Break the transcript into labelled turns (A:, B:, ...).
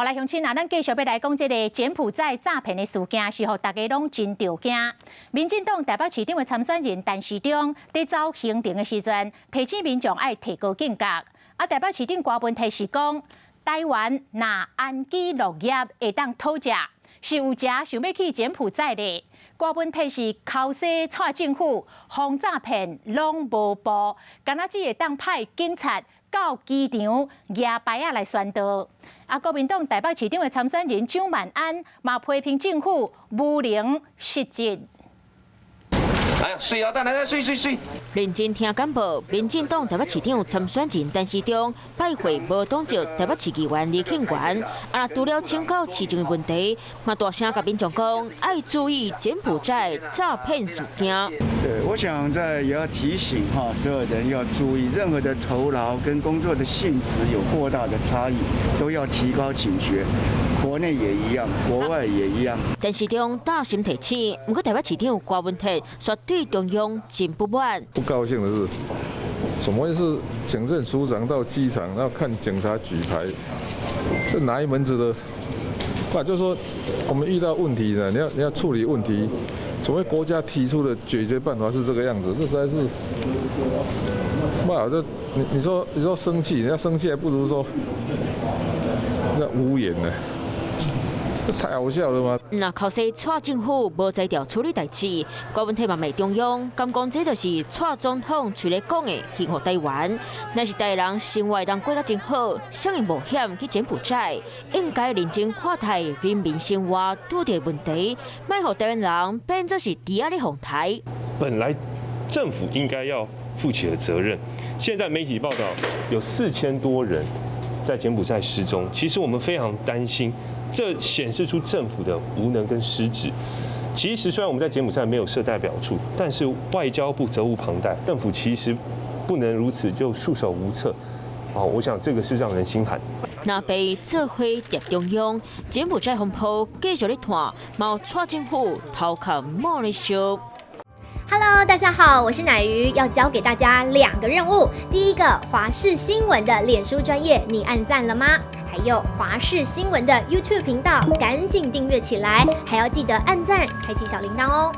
A: 好來，鄉親啊，咱繼續欲來講這个柬埔寨詐騙的事件，是予大家攏真著驚。民進黨台北市長的參選人陳時中佇走行程的時陣，提醒民眾愛提高警覺。啊，台北市長柯文哲是講，台灣若安居樂業會當討食，是有誠想欲去柬埔寨咧。柯文哲是剾洗蔡政府，防詐騙攏無步，敢若只會當派警察到機場舉牌仔來宣導。啊，國民黨台北市長的參選人蔣萬安嘛批評政府無能失職。
B: 哎呀，水啊！等來來，水水水！
C: 認真聽簡報，民進黨台北市長參選人陳時中拜會無黨籍台北市議員李慶元，啊，除了請教市政的問題，嘛大聲共民眾講，愛注意柬埔寨詐騙事件。
D: 對，我想在也要提醒哈，所有人要注意，任何的酬勞跟工作的性質有過大的差異，都要提高警覺。國內也一樣，國外也一樣。
C: 陳時中大聲提醒，毋過台北市長柯文哲卻對中央真不滿。
E: 不高興的是，怎麼會是警政署長到機場，然後看警察舉牌，這哪一門子的？不，就是說我們遇到問題呢，你要處理問題，所謂國家提出的解決辦法是這個樣子，這實在是，不好，這你說生氣，你要生氣還不如說那無言呢。這太好笑了嗎？
C: 若剾洗蔡政府無才調處理代誌，柯文哲嘛罵中央，敢講這就是蔡總統喙咧講的幸福台灣。若是台灣人生活當過得真好，啥會冒險去柬埔寨？應該認真看待人民生活拄著問題，莫予台灣人變做是豬仔咧哄抬。
F: 本來政府應該要負起的責任，現在媒體報道有4000多人在柬埔寨失蹤，其實我們非常擔心。這顯示出政府的無能跟失職。其實雖然我們在柬埔寨沒有設代表處，但是外交部責無旁貸，政府其實不能如此就束手無策。哦，我想這個是讓人心寒。
C: 若被做伙疊中央，柬埔寨風波繼續咧拖，嘛蔡政府頭殼冒咧燒。
G: Hello，大家好，我是奶魚，要交給大家兩個任務。第一個，華視新聞的臉書專頁，你按讚了嗎？還有華視新聞的 YouTube 頻道，趕緊訂閱起來，還要記得按讚，開啟小鈴鐺哦。